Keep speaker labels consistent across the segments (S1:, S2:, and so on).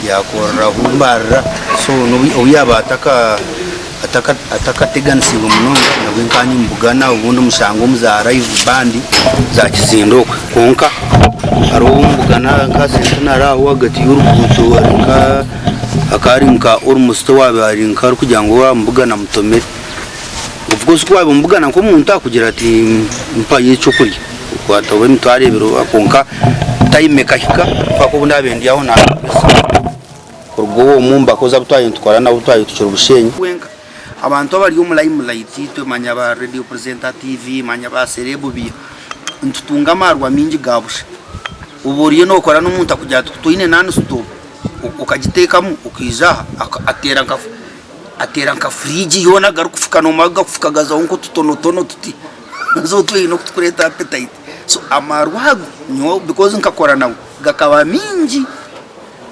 S1: Yaakoreraho Mbarara so obu yaaba atakateganisiibwe munonga nabwo nkaba nimbugana obundi mushanga omu za live band za Kizinda okwe kwonka hariho obu mbugana nka Centenary aho ahagati y'oruguuto ari nka akaba ari nka almost owaabaire ari nka arikugira ngu owamubugana amutomere. Of course ku waaba omubugana nk'omuntu akugira ati mpayo ekyokurya okwata oba emitwaro ebiri oba kwonka time ekahika mpaka obu naabaire ndi aho naakuguriza kuruga omu mbakozi abu twabaire nitukora nabo twaba tukiri Bushenyi. Abantu abari omu limelight itwe manya ba radio presenter, TV manya ba celeb biiha nitutunga amaarwa maingi ga busha. Oba oriyo nookora n'omuntu akugira ati ku twine non stop okagiteekamu okaija aha ateera nka Ateera nka fridge yoona garikufuka nomara gakufuka gazaho nk'otutonotono tuti haza otwo oine oku tukureeta appetite. So amaarwa ago nyowe because nkakora nawe gakaba maingi.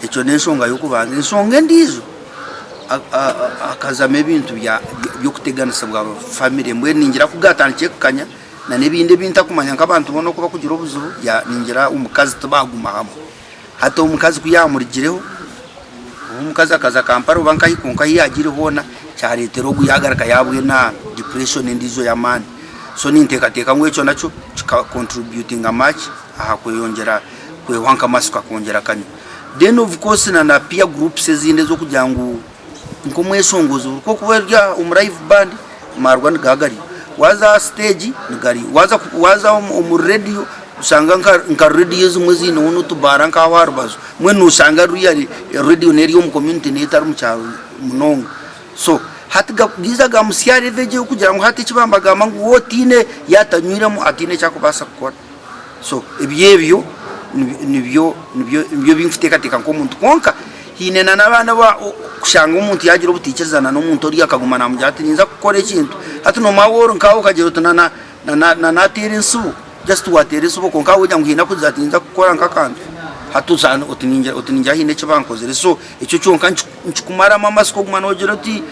S1: Ekyo n'enshonga y'okubanza. Enshonga endiijo hakazamu ebintu by'okuteganisibwa family mbwenu ningira ku gaatandikire kukanya na n'ebindi ebi ntakumanya nk'abantu boona oku bakugira obuzibu ningira omukazi tibaaguma hamwe. Hati omukazi ku yaamurugireho, obu omukazi akaza Kampala oba nkahi kwonka ahu yaagiire hoona kyareetera ogu yaagaruka yaabwena depression endiijo y'amaani. So ninteekateeka ngu ekyo nakyo kika contributinga much aha kweyongyera kwehwa nk'amasiko akongyera akanywa. Then of course na na peer groups ezindi ez'okugira ngu nk'omweshongozi buri ku orikuba ori omu live band amaarwa nigaba gariyo, waaza aha siteegi nigariyo, waaza waaza omu rediyo oshanga nka rediyo ezimwe ziineho n'otubaara nk'aho aha rubaju, mbwenu noshanga really rediyo n'eri omu community n'etari omu kyaro munonga. So hati gaija gamutsya level egyo ey'okugira ngu hati eki bambagamba ngu waaba otiine yaaba atanywiremu hataine eki arikubaasa kukora. So ebyo ebyo nibyo nibyo nibyo ebi nkuteekateeka nk'omuntu kwonka haine na n'abandi abu kushanga omuntu yaagira obutaikirizana n'omuntu oriya akaguma naamugira ati ninza kukora ekintu hati noomanya waaba ori nkaawe okagira oti na na na naateera entsibo just waateera entsibo kwonka ahabw'okugira ngu haine akugira ati ninza kukora nk'akantu hati oshanga oti ningira oti ningira haine eki bankozire so ekyo kyonka nikikumaramu amatsiko oguma noogira oti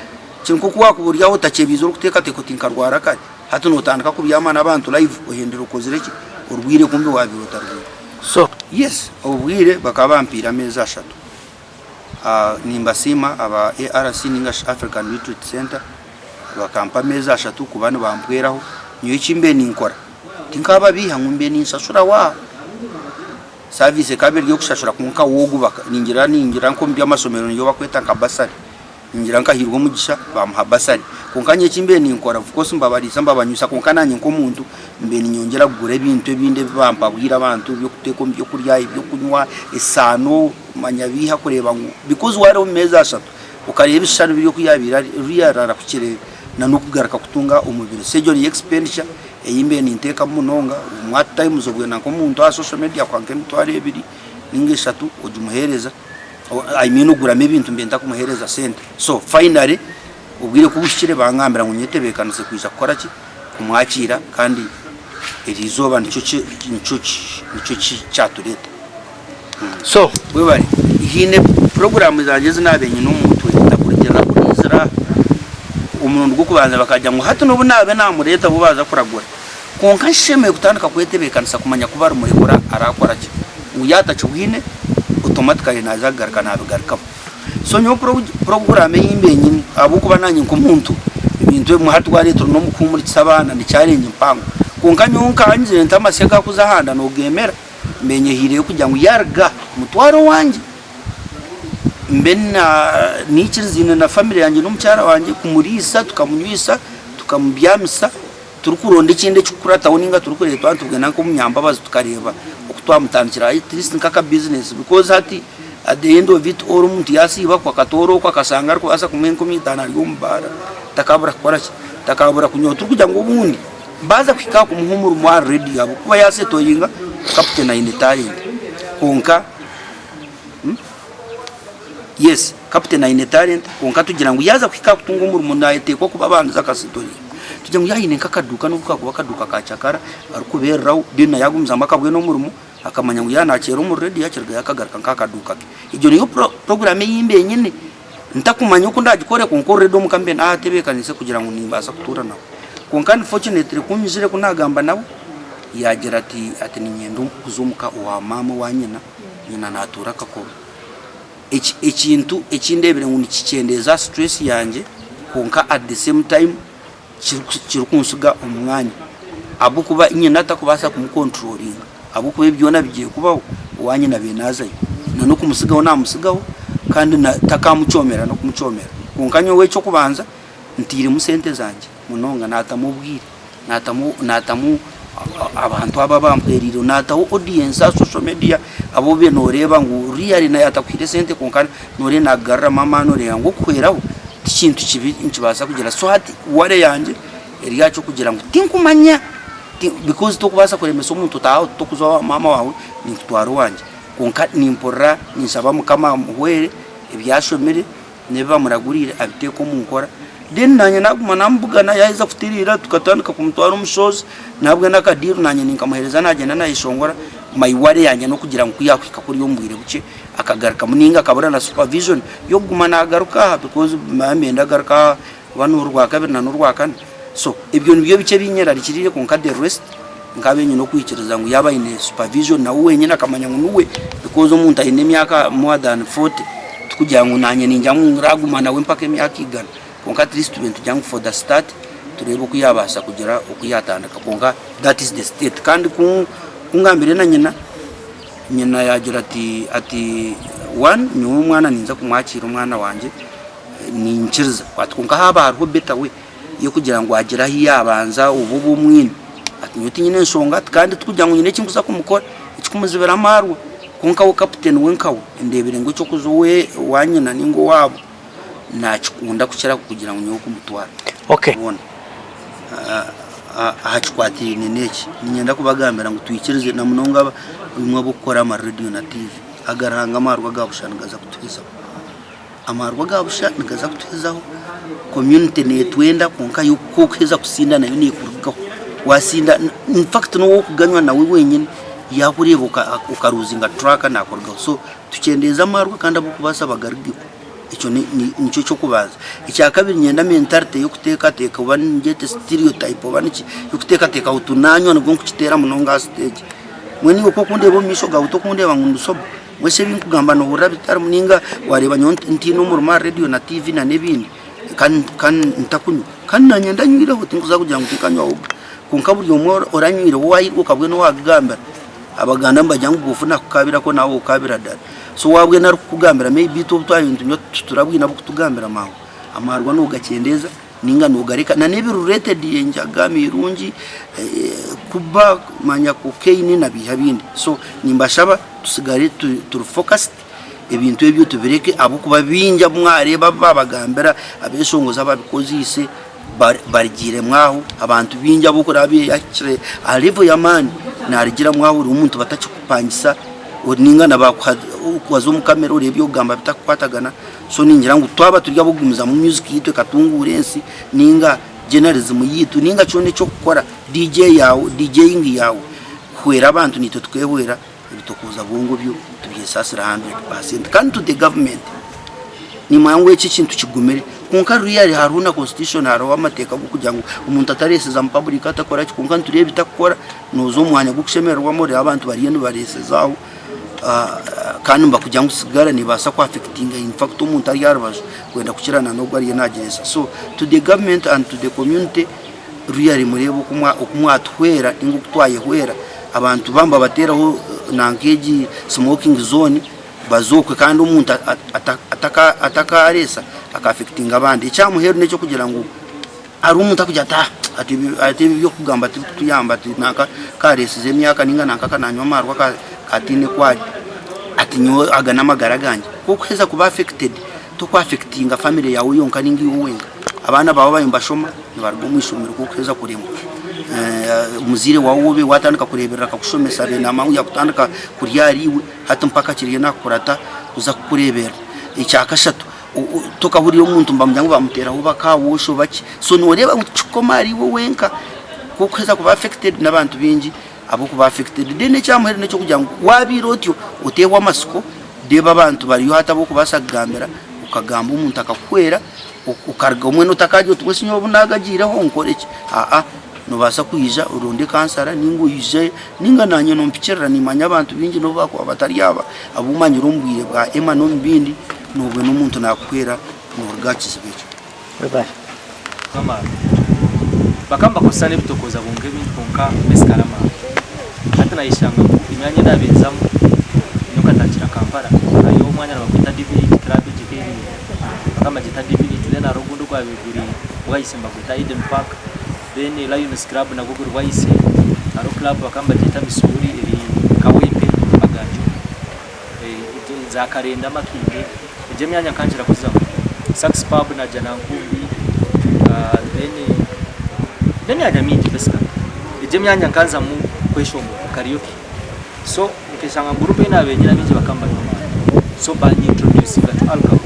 S1: kiri nk'oku waakuba ori aho otakyebiize orikuteekateeka oti nkarwara kare. Hati notandika kubyama n'abantu live ohendera okozire ki? Orwire kumbe wabaire otarwire.
S2: So.
S1: Yes obwire bakaba bampiire ameezi ashatu. Nimbasiima aba ARC ninga shi African Retreat Centre bakampa ameezi ashatu kuba nibampweraho. Nyowe eki mbaire ninkora tinkababiiha ngu mbaire ninshashura waaha. Service ekaba eri ey'okushashura kwonka wogu ningira ningira nk'omu by'amashomero niyo bakweta nka bursary. Ningira nkahairwe omugisha bamuha bursary. Kwonka nyowe eki mbaire ninkora of course mbabariisa mbabanywisa kwonka nanye nk'omuntu mbaire ninyongyera kugura ebintu ebindi ebi bampabwire abantu eby'okuteeka omu by'okurya, eby'okunywa, esaano manya biiha kureeba ngu because waareeba omu meezi ashatu okareeba ebishushani biri oku yaabaire ari really arakukire na n'okugaruka kutunga omubiri. So egyo niyo expenditure ei mbaire ninteekamu munonga obumwe at times obwenda nk'omuntu aha social media akuha nk'emitwaro ebiri ninga eshatu ogimuheereza. I mean oguramu ebintu mbe ntakumuhereza sente so finally obwire kubuhikire bangambira ngu nyetebekanise kwija kukora ki kumwakiira kandi eri izooba nikyo nikyo nikyo kyatureta.
S2: So
S1: Webare haine puroguramu zangye ezi nabaire nyine omu mutwe ntakurugirira kuriizira aha omurundi gw'okubanza bakagira ngu hati n'obu naabe namureeta bo baaza kuragura kwonka nshemereire kutandika kwetebekanisa kumanya ku barimurekura arakora ki ngu yaaba atakibwine automatically naaza kugaruka naabigarukamu. So nyowe puroguraamu ei mbaire nyine ahabw'okuba naanye nk'omuntu ebintu ebimwe hati wareeta ori n'omukuhumurikisa abaana ni challenge mpango. Kwonka nyowe nkangire nti amasyo agakuza ahanda noogeemera, mbaire nyehiireyo kugira ngu yaaruga mutware owangye mbe naikirizaine na family yangye n'omukyara wangye kumuriisa, tukamunywisa, tukamubyamisa. Turikuronda ekindi ekikukurataho ninga turikureeba twaba nitugenda nk'omunyambabazi tukareeba oku twamutandikira at least nk'aka business because hati at the end of it all omuntu yasiiba kwe akatoora okwe akashanga arikubaasa kumuha enkumi itaano ari omu baara takabura kukora ki? Takabura kunywa turikugira ngu obundi baaza kuhika aha kumuha omurimo aha radio ahabw'okuba yasetoyinga captain aine talent kwonka Yes captain aine talent kwonka tugira ngu yaaza kuhika aha kutunga omurimo nateekwa kuba abandize akasitoringa. Tugira ngu yaaba aine nk'akaduuka n'obu kakuba akaduuka ka kyakara arikubeereraho then nawe yagumizamu akabwena omurimo akamanya ngu yaaba nakyera omuri radio akirugayo akagaruka nk'aha kaduuka ke. Egyo niyo program ei mbaire nyine ntakumanya oku ndagikore kwonka already omuka mbaire naahatebeekaniise kugira ngu nimbaasa kutuura nawe. Kwonka unfortunately ku nyizire ku naagamba nawe yaagira ati niinyenda kuza omuka owa maama owa nyina, nyina naatuura Kakobe. Eki ekintu eki ndeebire ngu nikikyendeeza stress yangye kwonka at the same time kirikuntsiga omu mwanya ahabw'okuba nyina takubaasa kumukonturoringa ahabw'okuba ebi byona bigiye kubaho owa nyina abaire naazayo na n'okumutsigaho naamutsigaho kandi takamukyomera n'okumukyomera kwonka nyowe eky'okubanza ntairemu sente zangye munonga naatamu obwire. Naatamu naatamu abantu abo abampwereire, naataho audience aha social media abu obaire nooreeba ngu really naaba atakuhaire esente kwonka nooreeba naakugaruramu amaani oreeba ngu okuhweraho ti kintu kibi nikibaasa kugira. So hati worry yangye eri aha ky'okugira ngu tinkumanya because tokubaasa kuremesa omuntu oti aha tokuza owa maama waawe ninkutwara owangye. Kwonka nimpurira ninshaba Mukama amuhwere ebi ashomire. n'ebi bamuraguriire abiteeke omu nkora. Then naanye naaguma naamubugana yaaheza kutiriira tukatandika kumutwara omu shows nabwe n'akadiiro naanye ninkamuheereza naagyenda naayeshongora. My worry yangye n'okugira ngu ku yaakuhika kuriya omu bwire bukye akagarukamu nainga akabura na supervision y'okuguma naagaruka aha because naaba niinyenda agaruke aha oba n'orwakabiri na n'orwakana. So ebyo nibyo bikye ebinyerarikiriire kwonka the rest nkaaba nyine okwikiriza ngu yaaba aine supervision nawe wenyine akamanya ngu niwe because omuntu aine emyaka more than 40 tikugira ngu nanye ningira ngu nraguma nawe mpaka emyaka igana kwonka at least tube nitugira ngu for the start tureebe oku yabaasa kugira oku yatandika kwonka that is the state kandi ku kungambire na nyina, nyina yagira ati ati one nyowe omwana ninza kumwakiira omwana wangye ninkiriza ati kwonka haaba hariho better way y'okugira ngu agire ahu yaabanza oba obe omwine. Ati nyowe tinyine nshonga ati kandi tikugira ngu nyine eki nkuza kumukora ekikumuzibira amaarwa kwonka we kaputeni we nkawe ndeebire ngu eky'okuza owe owa nyina nainga owaabo naakikunda kukira kugira ngu nyowe kumutwara.
S2: Okay.
S1: Mbwenu aha kikwatiraine n'eki niinyenda kubagambira ngu twikirize na munonga imwe ab'okukora ama rediyo na tiivi aga Ruhanga amaarwa aga busha nigaza kutuhizaho. Amaarwa aga busha nigaza kutuhezaho, community netwenda kwonka yo ku okuheza kusinda nayo nekurugaho, wasinda in fact n'owokuganywa nawe wenyine yakureeba oka luzinga track nakurugaho so tukyendeeze amaarwa kandi abokubaasa bagarugeho ekyo nikyo kyokubanza. Ekyakabiri niinyenda mentality y'okuteekateeka oba ningyete stereotype oba niki y'okuteekateeka ngu tunanywa nibwo nkukiteera munonga aha stage. Mbwenu iwe ku okundeeba omu maisho gaawe tokundeeba ngu ndi sober? Mbwenu shi ebi nkugamba noohurira bitarimu nainga waareeba nyowe ntaine omurimo aha reediyo na tiivi na n'ebindi kandi kandi ntakunywa? Kandi naanye ndanywireho tinkuza kugira ngu tinkanywahoga. Kwonka buri omwe oranywireho waahirwa okabwena owaakugambira, Abaganda nibagira ngu bw'ofuna kukaabirako naawe okaabira dara. So waabwena arikukugambira maybe itwe obu twabaire nitunywa titurabwine ab'okutugambira mangu, amaarwa noogakyendeeza. Ninga nogareka na n'ebi related enjaga mirungi kuba manya cocaine na biiha bindi so nimbashaba tusigare turi focused ebintu ebyo tubireke ahabw'okuba bingi abu mwareeba abu babagambira abeshongozi ababikozeise barigiiremu aho abantu bingi abu okureba yahikire aha level y'amaani narigiramu aho oriho omuntu batakikupangisa ninga na bakuha waza omu camera oreeba ebyokugamba bitakukwatagana. So ningira ngu twaba turi ab'okugumizamu music yaitu ekatunguura ensi ninga journalism yaitu ninga kyona eky'okukora DJ yaawe, DJing yaawe kuhwera abantu naitwe tukehwera ebitokooza bwongo byo tubyesaasire 100%. Kandi to the government nimanya ngu eki ekintu kigumire kwonka really hariho na constitution hariho amateeka g'okugira ngu omuntu atareeseza mu public atakora ki kwonka nitureeba ebitakukora nooza omu mwanya gw'okushemererwamu oreeba abantu bariyo nibareeseza aho. Kandi nibakugira ngu sigara nebaasa ku affectinga in fact omuntu ari aha rubaju kwenda kukira na n'ogu ariyo nagireesa. So to the government and to the community really mureebe oku mwatuhwera ninga oku twayehwera abantu baaba nibateeraho nanka egi smoking zone baze okwe kandi omuntu atakareesa aka affectinga abandi. Ekya muheru n'ekyokugira ngu Hariho omuntu arikugira ati ah ati ebi eby'okugamba tibikutuyamba ati nanka kareesize emyaka ninga nanka kananywa amaarwa kataine ku ari ati nyowe aga n'amagara gangye. Ku orikuheza kuba affected toku affectinga family yaawe yonka ninga iwe wenka. Abaana baawe abaabaire nibashoma nibaruga omu ishomero ku orikuheza kuremwa. Omuzaire waawe ou obaire waatandika kureeberera akakushomesa abaire naamanya ngu yaakutandika kurya ahariiwe hati mpaka akiriyo naakukurata kuza kukureeberera. Ekyakashatu. Tokahurira omuntu nibamugira ngu bamuteeraho oba car wash oba ki, so noreeba ngu tikikukoma ahari iwe wenka ku orikuheza kuba affected n'abantu baingi abarikuba affected. Then ekya muheru n'ekyokugira ngu wabiire otyo oteehwa amatsiko, reeba abantu bariyo hati abu orikubaasa kugambira, okagamba omuntu akakuhwera okaruga mbwenu otakagira oti mbwenu shi nyowe obu nagagiireho nkore ki, aa. Nobaasa kwija oronde kansara ninga oije ninga nanye nompikirira nimanya abantu baingi nobu bakuba batari aba abu manyire omu bwire bwa Emma n'omu bindi nobwe n'omuntu nakuhwera noruga aha kizibu ekyo.
S2: Webare.
S3: Amaarwa. Bakaba nibakozesa n'ebitokooza kwonka ebindi kwonka besigara amaarwa. Hati nayeshanga ngu emyanya ei naabaire nzamu nyowe nkatandikira Kampala hariyo omwanya nibagweta Divinity Club egyo ehereire bakaba nibagyeta Divinity then hariho ogundi ogwabaire guri Bwaise nibagweta Eden Park then Lions Club nagwo guri Bwaise hariho club bakaba nibagyeta Missouri eri Kawempe Maganjo. Za Karenda Makindye egyo emyanya nkankira kuzamu. Sax pub na Janankumbi then n'emyanya mingi basically. Egyo emyanya nkanzamu kweshongora karaoke. So nkeshanga ngu group ei nabaire nyine abaingi bakaba nibanywa amaarwa. So banyintroducinga to alcohol.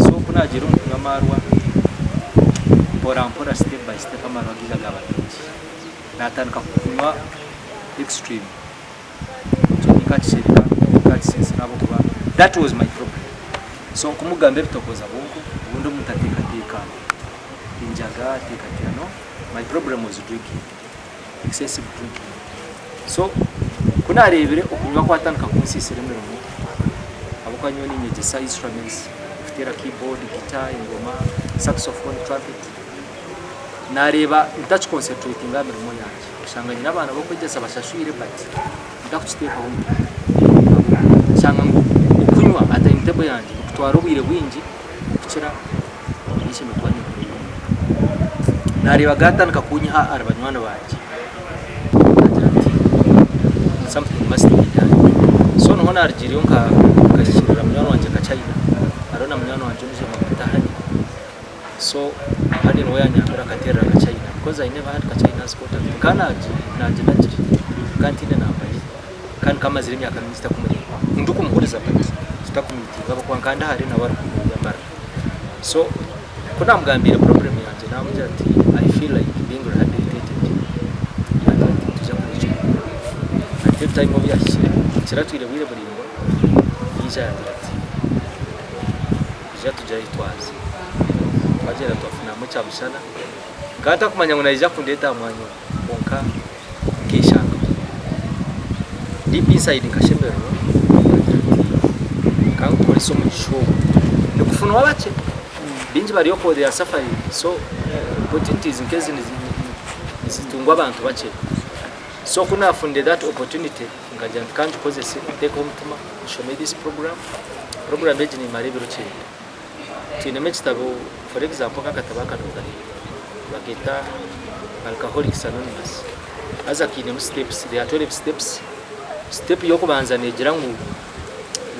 S3: So ku nagiire omu kunywa amaarwa mpora mpora step by step amaarwa gaija gaba maingi. Natandika kunywa extreme. Ekyo tinkakishereka, tinkakisinsira ahabw'okuba that was my problem. So nkumugamba ebitokoza bwonko, obundi omuntu ateekateeka enjaga, ateekateeka no, my problem was drinking, excessive drinking. So ku naareebire okunywa kwatandika kunsiisira emirimo, ahabw'okuba nyowe niinyegyesa instruments, kuteera keyboard, guitar, engoma, saxophone, trumpet. Naareeba ntakiconcentratinga aha mirimo yangye, oshanga nyine abaana b'okwegyesa bashashwire but ntakukiteekaho omutima. Nshanga ngu okunywa aha time table yangye nikutwara obwire bwingi kukira obu nshemereire kuba ninkora ebindi. Naareeba gaatandika kunyiha ahari banywani bangye, naagira nti something must be done. So niho naarugiireyo nkahikiirira munywani wangye Kachaina, hariho na munywani wangye ondiijo bamweta Honey. So Honey niwe yanyambire akaterera Kachaina because I never had Kachaina's contact nka naginagire nka ntiine namba ye kandi nkamazire emyaka mingi ntakumureeba ndikumuhuriza but tutakumumitinga ahabw'okuba nka ndi hare nawe ari Mbarara so kunamugambiire problem yangye namugira nti I feel like being rehabilitated yangira ati nituija kukora eky'okukora until time obu yahikire tikiratwire bwire buraingwa yaija yangira ati Ija tugire ahi twaza. Twagyenda twafunamu ekyamushana. Nkaba ntakumanya ngu naija kundeeta aha mwanya ogu kwonka nkeshangaho. Deep inside nkashemererwa nkagira nti kankukorese omugisha ogu. Nigufunwa bakye, baingi bari okwo they are suffering so opportunities nk'ezi nizitungwa abantu bakye. So ku nafunire that opportunity Nkagira nti kangikozese ntekeho omutima nshome this program. Program egi nemara ebiro kyenda. Twinemu ekitabo for example nk'akatabo aka nokareeba nibaketa Alcoholics Anonymous haza kiinemu steps, there are 12 steps. Step y'okubanza negira ngu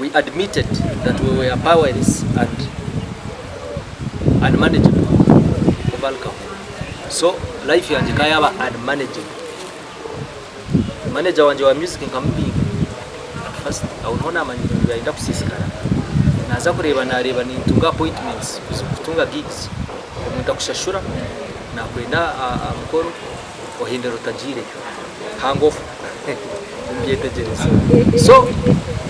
S3: we admitted that we were powerless and unmanageable of alcohol. So life yangye ekaba yaba unmanageable. Manager wangye wa music nkamubinga first aho niho namanyire ngu yayenda kusiisikara. Naaza kureeba naareeba nintunga appointments kutunga gigs omuntu akushashura nakwenda aha mukoro ohendera otagiireyo hangover nimubyetegyereza. So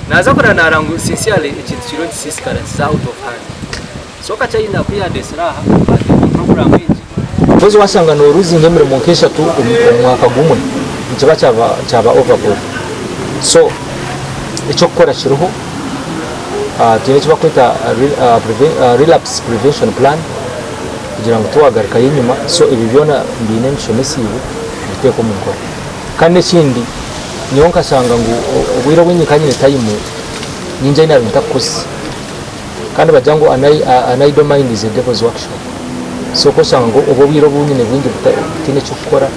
S3: naaza kureeba nareeba ngu sincerely ekintu kiriyo nikisiisikara it's out of hand. So Kachaina ku yandeetsire aha anteeka omu program egi.
S4: Mpozi washanga noruzinga emirimo nk'eshatu omu mwaka gumwe nikiba kyaba overboard. So eky'okukora kiriho, twine eki barikweta relapse prevention plan kugira ngu tiwagarukayo enyima so ebyo byona mbiine mbishomesiibwe mbiteeke omu nkora. Kandi n'ekindi nyowe nkashanga ngu obwire obwingi nkaba nyine time nyingi ei naabaire ntakukozesa. Kandi nibagira ngu an idle mind is a devil's workshop. So ku oshanga ngu obwo obwire obu nyine bwingi butaine eky'okukora,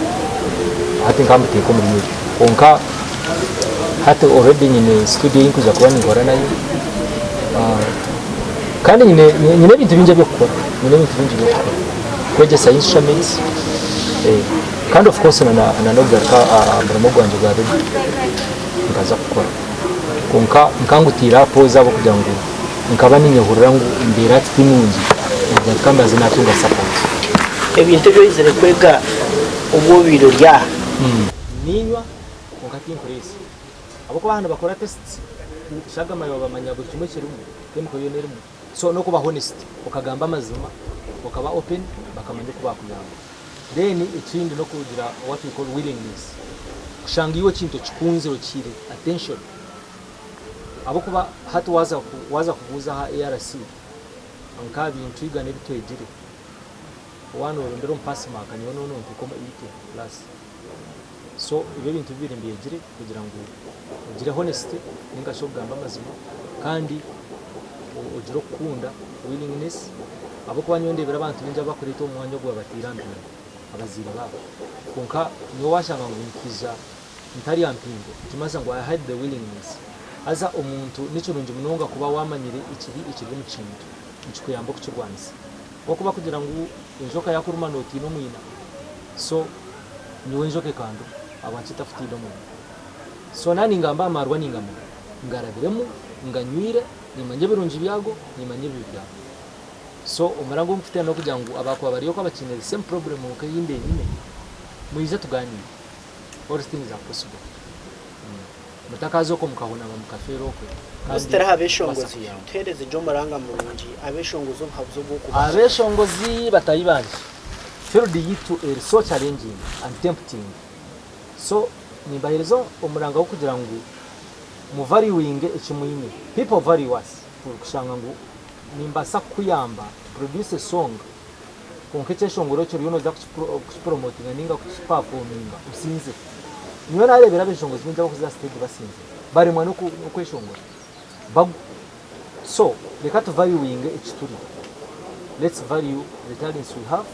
S4: hati nkaba mbuteeka omuri ebyo. Kwonka hati already nyine studio ei nkwija kuba ninkora nayo, kandi nyine nyine ebintu bingi eby'okukora, nyine ebintu bingi by'okukora. Kwegyesa instruments, kandi of course na na n'okugaruka aha murimo gwangye gwa radio nkaza kukora. Kwonka nkangutiire aha pause ahabw'okugira ngu nkaba ninyehurira ngu embeera hati ti nungi, nagira nti kambaze natunga support.
S2: Ebintu ebi oizire kwega obu obaire ori aha.
S4: Niinywa kwonka tinkureetsa ahabw'okuba aha nibakora tests eshagama yaawe bamanya buri kimwe ekirimu, chemical yoona erimu so n'okuba honest okagamba amazima okaba open bakamanya oku baakuyamba.
S3: Then ekindi n'okugira what we call willingness, kushanga iwe ekintu okikunzire okihaire attention ahabw'okuba hati waaza waaza kubuuza aha ARC nka bintu igana ebi twegire, waaba noorondera omu pass mark nyowe nooba nonteeka omu 80 plus. So ebyo ebintu bibiri mbyegire kugira ngu ogire honesty ninga shi okugamba amazima kandi ogire okukunda, willingness, ahabw'okuba nyowe ndeebire abantu baingi abakureetwa omu mwanya ogu babataire aha mpingo abazaire baabo kwonka nyowe washanga ngu nkaija ntari aha mpingo nikimanyisa ngu I had the willingness. Haza omuntu nikirungi munonga kuba wamanyire ekibi ekiri omu kintu nikikuyamba okukirwanisa. Nk'oku bakugira ngu enjoka yakuruma notiina omwina so nyowe enjoka ekanduma ahabwaki etakutiina omwina. So na ningamba aha marwa ningamanya, ngarabiremu, nganywire, nimanya ebirungi byago, nimanya ebibi byago. So omuranga ogu nkuteera n'okugira ngu abakuba bari okwo abakiine the same problem nk'eyi mbaire nyine, mwije tuganiire. All things are possible. Mutakaaza okwo mukahunama mukafeera okwe kandi
S2: Turi aha
S3: kubaasa
S2: beshongozi,
S3: kuyamba.
S2: Tuheereze gye omuranga murungi abeshongozi obuhabuzi obw'okubaha.
S3: Abeshongozi batahi bangye, field yitu eri so challenging and tempting so nimbahereza omuranga gw'okugira ngu mu valuinge eki mwine. People value us kushanga ngu nimbaasa kukuyamba to produce a song kwonka ekyeshongoro ekyo oriyo noza kukipromotinga ninga kukipafominga osinzire. Nyowe nareebire abeshongozi baingi abarikuza aha siteegi basinzire baremwa n'okweshongora bagwa. So reka tuvaluinge eki turi, let's value the talents we have,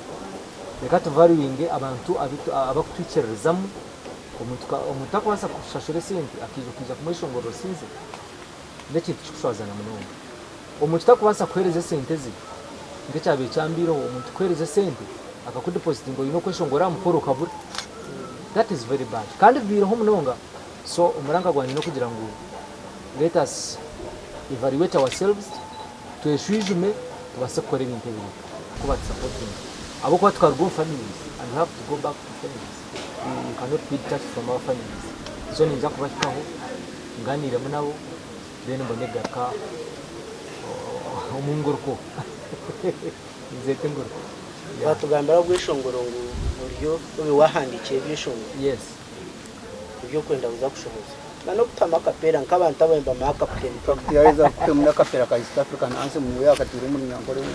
S3: reka tuvaluinge abantu abakutwikiririzamu, omuntu takubaasa kukushashura esente akaija okaija kumweshongorera osinzire, n'ekintu kikushwazana munonga. Omuntu takubaasa kukuheereza esente ze nk'ekyabaire kyambaireho, omuntu kukuheereza esente akakudipozitinga oine okweshongora aha mukoro okabura, that is very bad kandi bibaireho munonga. So omuranga gwangye n'okugira ngu let us evaluate ourselves, tweshwijume tubaase kukora ebintu ebiri kuba tusapotinga ahabw'okuba tukaruga omu families and we have to go back to families, we cannot be detached from our families. So ninza kubahikaho nganiiremu nabo. Then mbone kugaruka omu nguruko nizeeta enguruko.
S2: Watugambira obweshongoro ngu buriyo obi wahandiikire ebyeshongoro
S3: Yes.
S2: eby'okwenda kuza kushohoza na n'okutamu akapeera nk'abantu abamwe bamuha akapeni.
S1: Yaheza kutemu n'akapeera ka East African Anthem niwe yakatiire omuri Nyankore omu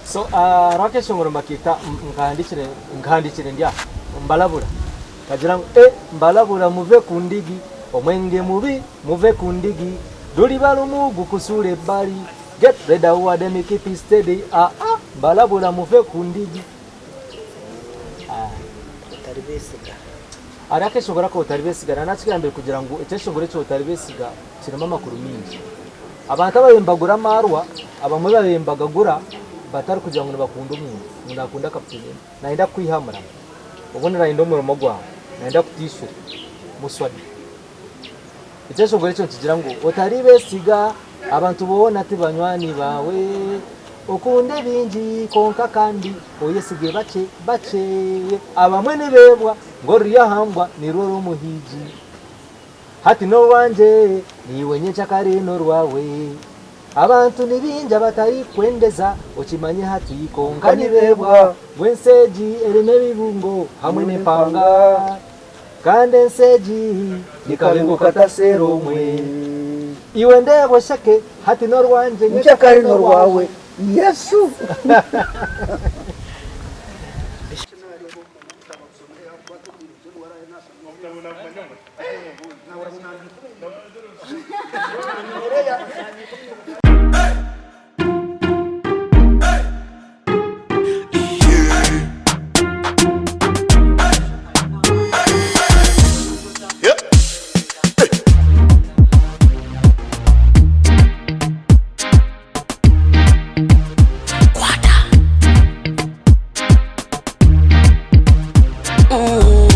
S3: So hariho akeshongoro mbakeeta nkahandikire nkahandikire ndi aha mbalabura. Kagira ngu, E, mbalabura muve ku ndigi, omwenge mubi, muve ku ndigi, Luliba lumu gukusuula ebbali, get ready award me keep it steady, ah ah, mbalabura muve ku ndigi. Ah.
S2: Otaribesiga.
S3: Hariho akeshongoro aka Otaribesiga, na nakigambire kugira ngu ekyeshongoro ekyo Otaribesiga kirimu amakuru mingi. Abantu ababaire nibagura amaarwa, abamwe babaire nibagagura batari kugira ngu nibakunda omuntu, ngu nakunda kaputeni. Nayenda kukwiha aha murimo. Obundi nayenda omurimo gwawe. Nayenda kutiisura. Muswadi. Ekyeshongoro ekyo nikigira ngu otaribesiga abantu boona ti banywani baawe. Okunde bingi kwonka kandi oyesige bakye bakye. Abamwe nibeebwa ngu oruri aha mbwa nirwo rw'omuhiigi. Hati n'orwangye, naiwe nyenkyakare n'orwawe. Abantu ni baingi abatarikwendeza okimanye hati kwonka nibeebwa ngu ensi egi erimu ebibungo hamwe n'empanga kandi ensi egi ni kabengo kataseera omwe. Iwe ndeeba osheke hati n'orwangye
S1: Nkyakare n'orwawe Yesu.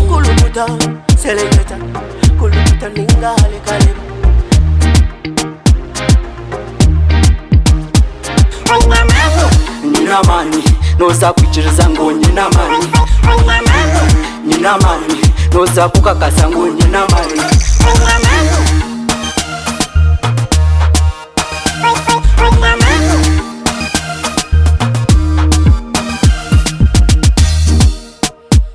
S5: Kulukuta, seleketa, kulukuta ninga halekaleba. Nyina amani, noza kwikiriza ngu nyina amani. Nyina amani, noza kukakasa ngu nyina amani.